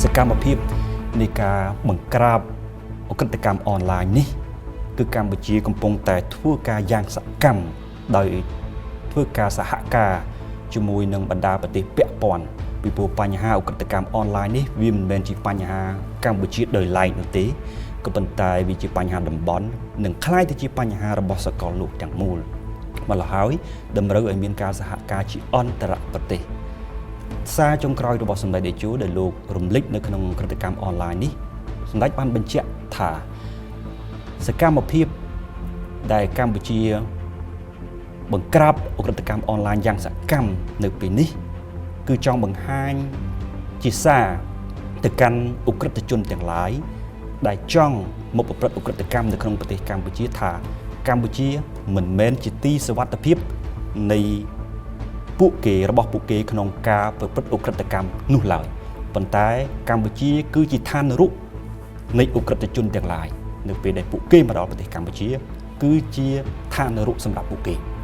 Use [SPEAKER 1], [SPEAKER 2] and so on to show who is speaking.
[SPEAKER 1] សកម្មភាពនៃការបង្ក្រាបឧក្រិដ្ឋកម្មអនឡាញនេះគឺកម្ពុជាកំពុងតែធ្វើការយ៉ាងសកម្មដោយធ្វើការសហការជាមួយនឹងបណ្ដាប្រទេសពាក់ព័ន្ធពីព្រោះបញ្ហាឧក្រិដ្ឋកម្មអនឡាញនេះវាមិនមែនជាបញ្ហាកម្ពុជាដោយឡែកនោះទេក៏ប៉ុន្តែវាជាបញ្ហាតំបន់និងក្លាយទៅជាបញ្ហារបស់សកលលោកទាំងមូលម្ល៉េះហើយតម្រូវឲ្យមានការសហការជាអន្តរប្រទេស សារចុងក្រោយរបស់សម្ដេចតេជោដែលលោករំលេចនៅក្នុងក្រឹតកម្មអនឡាញនេះសម្ដេចបានបញ្ជាក់ថាសកម្មភាពដែលកម្ពុជាបង្ក្រាបឧក្រិដ្ឋកម្មអនឡាញយ៉ាងសកម្មនៅពេលនេះគឺចង់បង្ហាញជាសារទៅកាន់ឧក្រិដ្ឋជនទាំងឡាយដែលចង់មកប្រព្រឹត្តឧក្រិដ្ឋកម្មនៅក្នុងប្រទេសកម្ពុជាថាកម្ពុជាមិនមែនជាទីសុវត្ថិភាពនៃ ពួកគេរបស់ពួកគេក្នុងការប្រព្រឹត្តឧក្រិដ្ឋកម្មនោះឡើយប៉ុន្តែកម្ពុជាគឺជាឋាននរកនៃឧក្រិដ្ឋជនទាំងឡាយនៅពេលដែលពួកគេមកដល់ប្រទេសកម្ពុជា គឺជាឋាននរកសម្រាប់ពួកគេ។